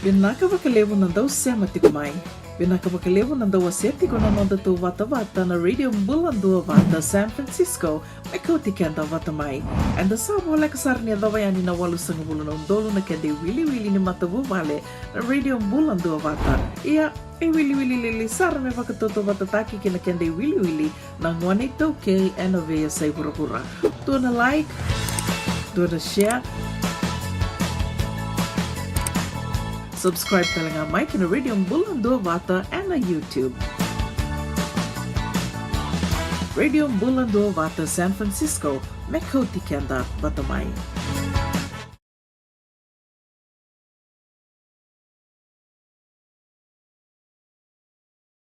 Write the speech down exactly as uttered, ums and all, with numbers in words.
Vinaka vakalevu na dau sema tiko mai. Vinaka vakalevu na dau wasea tiko na noda tou vatavata na Radio Bula Duavata San Francisco, me kauti keda vata mai. Eda sa voleka sara ni yacova yani na walusagavulu na udolu na keda iwiliwili ni matavuvale na Radio Bula Duavata. Ia, e wiliwili lili sara me vakatautauvatataki kei na keda iwiliwili na gone iTaukei ena veiyasai vuravura. Dua na like, dua na share. Subscribe tale ga mai kei na Radio Bula Duavata ena YouTube. Radio Bula Duavata San Francisco, me kauti keda vata mai.